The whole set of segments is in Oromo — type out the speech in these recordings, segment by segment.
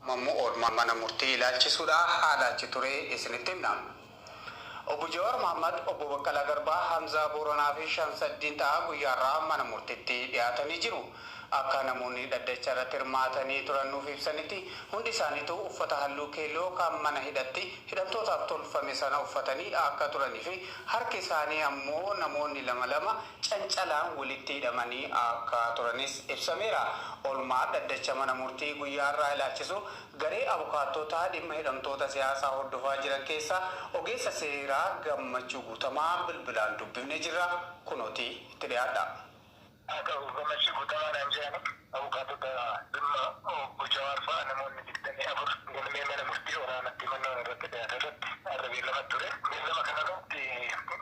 Mammoo oolmaa mana murtii ilaalchisuudha haala achi ture isinitti himna. Obbo Jawaar Mohammad, Obbo Baqqalaa Garbaa, Hamzaa Booranaa fi Shamsaddiin Xahaa guyyaarraa mana murtiitti dhiyaatanii jiru. Akka namoonni dhaddacha irratti hirmaatanii turan nuuf ibsanitti, hundi isaaniitu uffata halluu keelloo kan mana hidhatti hidhamtootaaf tolfame sana uffatanii akka turanii fi harki isaanii ammoo namoonni lama lama cancalaan walitti hidhamanii akka turanis ibsameera. Oolmaa dhaddacha mana murtii guyyaarraa ilaalchisu garee abukaattotaa dhimma hidhamtoota siyaasaa hordofaa jiran keessaa ogeessa seeraa Gammachuu Guutamaa bilbilaan dubbifnee jirra. Kunooti itti dhiyaadha. Haa ta'u, Gammachuu Guutamaadhaan jedhani abukaatota dhimma Obbo Jawaar fa'a namoonni 24 galmee mana murtii olaanaatti himannoon irratti dhiyaate irratti har'a beellama ture. Beellama kana irratti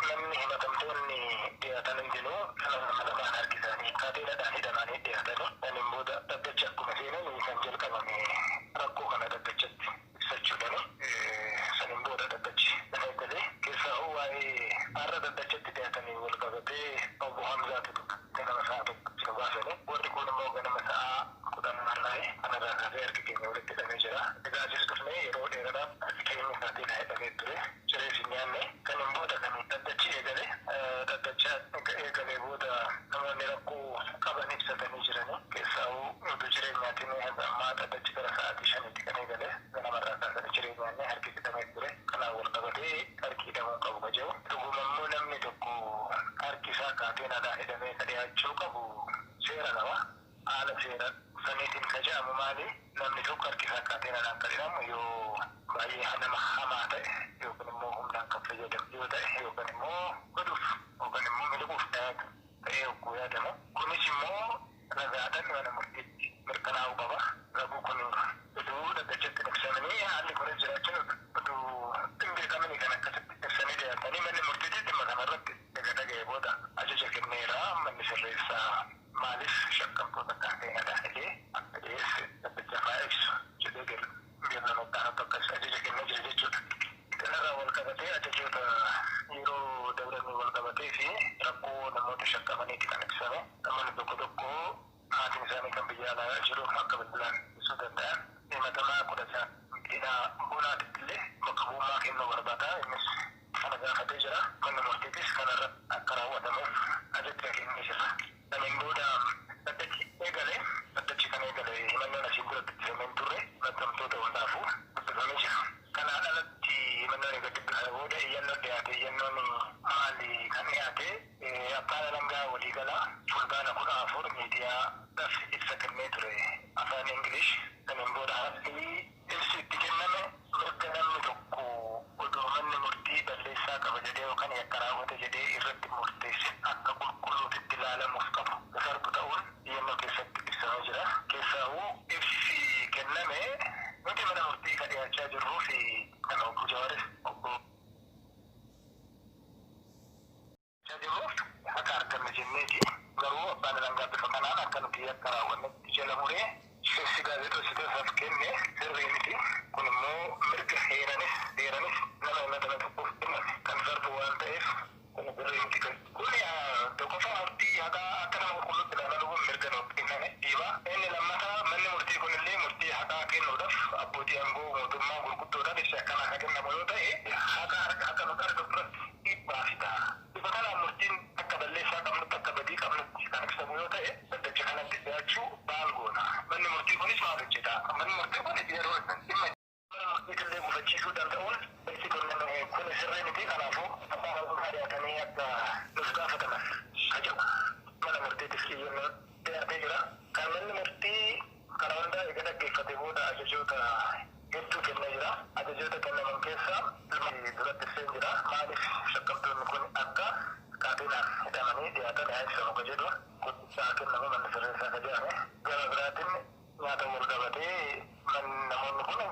namni himatamtoonni dhiyaatan hundinuu lama lamaan harki isaanii kaateeraadhaan hidhamanii dhiyaatanii, saniin booda dhaddacha akkuma seenan kan jalqabame rakkoo kana dhaddachatti ibsachuudhani. Saniin booda dhaddachi kan eegale keessaa waa'ee har'a dhaddachatti dhiyaatanii wal qabatee Obbo Hamzaatu ganama sa'a 1 nu baasanii, warri kun immoo ganama sa'a 10 har'aayi. Kanarraa kaasee harki keenya walitti hidhamee jira. Egaa asis dhufnee yeroo dheeraadhaaf harki keenya kaateeraa hidhamee ture. Cirees hin nyaanne. Saniin booda kan dhaddachi eegale. Dhaddacha eegalee booda namoonni rakkoo qaban ibsatanii jiranii. Keessaa'uu oduu jireenyaatiin haga ammaa dhaddachi gara sa'aatii 5tti kan eegale. Ganamarraa kaasanii ciree nyaannee harki hidhamee ture. Kanaan wal qabatee harki hidhamuu hin qabu ka jedhu. Dhuguma immoo namni tokko harki isaa kaateenaadhaan hidhamee ka dhiyaachuu qabu seera qaba. Haala seera saniitiin ka jedhamu maali? Namni tokko harki isaa kaateenaadhaan kan hidhamu yoo baay'ee nama hamaa ta'e yookiin immoo humnaan kan fayyadamu yoo ta'e yookaan immoo baduuf yookaan immoo miliquuf dhiyaatu ta'ee yogguu yaadamu. Kunis immoo ragaadhaan mana murtiitti mirkanaa'uu qaba. Raguu kun oduu dhaddachatti hin ibsamini, haalli kunis jiraachuun oduu hin beekamini kan akkasitti ibsanii dhiyaatanii, manni murtiitis dhimma kanarratti erga dhaga'ee booda ajaja kenneera. Manni sirreessaa maaliif shakkamtoota kaateenaadhaan hidhee akka dhiyeesse dhaddachaaf haa ibsu jedhee beellama itti aanutti akkas ajaja kennee jira jechuudha. Kanarraa wal qabatee ajajoota yeroo dabranii wal qabatee fi rakkoo namoota shakkamaniiti kan ibsame. Namoonni tokko tokko maatiin isaanii kan biyya alaa jiru akka bilbilaan ibsuu danda'an, himatamaa 16 Biqilaa Bonaatitti illee bakka bu'ummaa kennuu barbaada. Innis kana gaafatee jira. Manni murtiitis kana irratti akka raawwatamuuf ajaja kennee jira. Saniin booda dhaddachi eegale. Dhaddachi kan eegale himannoon asiin dura dubbifamee hin turre himatamtoota hundaafuu dubbifamee jira. Kanaan alatti himannoon eega dubbifame booda iyyannoon dhiyaate. Iyyannoon maali kan dhiyaate? Abbaan Alangaa Waliigalaa Fulbaana 14 miidiyaadhaf ibsa kennee ture afaan English. Saniin booda haalli ibsi itti kenname mirga namni tokko odoo manni murtii balleessaa qaba jedhee yookan yakka raawwate jedhee irratti murteessin akka qulqulluutitti ilaalamuuf qabu ka sarbu ta'uun iyyannoo keessatti ibsamee jira. Keessaahuu ibsi kenname nuti mana murtii ka dhiyaachaa jirruu fi kan Obbo Jawaaris Obbo. Jirruuf haqa arganna jenneeti. Garuu abbaan alangaa bifa kanaan akka nuti yakka raawwannetti jala muree ibsi gaazexeessitootaaf kenne sirrii miti. Kun immoo mirga heeranis seeranis nama himatame tokkoof kenname kan sarbu waan ta'eef kun sirrii miti. Kun tokkoffaa murtii haqaa akka nama qulqulluutti ilaalaa dhufuun mirga nuuf kenname dhiiba. Inni lammataa manni murtii kunillee murtii haqaa kennuudhaaf abbootii aangoo mootummaa gurguddoodhaan ibsi akkanaa kan kennamu yoo ta'e haqa akka nuti argannu irratti dhiibbaa fida. Bifa kanaan murtiin akka balleessaa qabnutti, akka badii qabnutti kan ibsamu yoo ta'e dhaddacha kanatti dhiyaachuu maal goona? Manni murtii kunis maal hojjeta? Manni murtii kun yeroo dhimma mana murtiitillee gufachiisuu danda'uun ibsi kenname kun sirrii miti. Kanaafuu abbaan alangaa dhiyaatanii akka nuuf gaafataman ka jedhu mana murtiitiif iyyannoo dhiyaatee jira. Kan manni murtii kana hundaa eega dhaggeeffatee booda ajajoota hedduu kennee jira. Ajajoota kennaman keessaa duratti ibseen jira. Maaliif shakkamtoonni kun akka kaateenaan hidhamanii dhiyaatan haa ibsamu ka jedhu ibsa haa kennamu manni sirreessaa ka jedhame. Gama biraatiin nyaata wal qabatee namoonni kun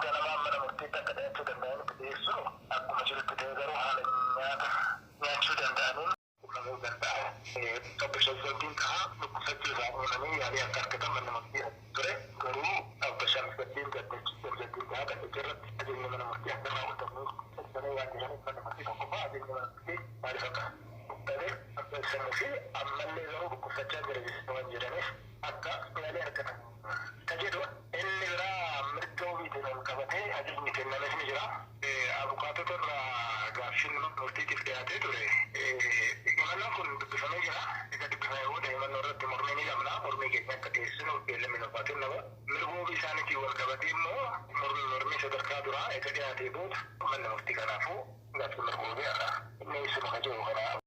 ganamaan mana murtiitti akka dhiyaachuu danda'anitti dhiyeessuun akkuma jirutti ta'ee, garuu haala nyaata nyaachuu danda'aniin qunnamuu danda'a. Obbo Shamsaddiin Xahaa dhukkubsachuu isaanii himanii yaalii akka argatan manni murtii ture. Garuu Obbo Shamsaddiin Shamsaddiin Xahaa dhaddacha irratti ajajni mana murtii akka hin raawwatamne ibsanii waan jiraniif, manni murtii tokkoffaa ajajni mana murtii maaliif akka dhabe akka ibsamuu fi ammallee garuu dhukkubsachaa jira waan jedhaniif akka yaalii argatan ka jedhu. Inni biraa mirga Abukaatota irraa gaaffiin murtiitiif dhiyaatee ture. Himannoon kun dubbifamee jira. Egaa dubbifamee booda himannoo irratti mormii ni qabna. Mormii keenya akka dhiyeessinu beellamni nuuf haa kennamu. Mirga wabii isaaniitiin wal qabatee immoo mormii sadarkaa duraa egaa dhiyaatee booda manni murtii kanaafuu gaaffii mirga wabii irraa inni ibsinu ka jiru kana.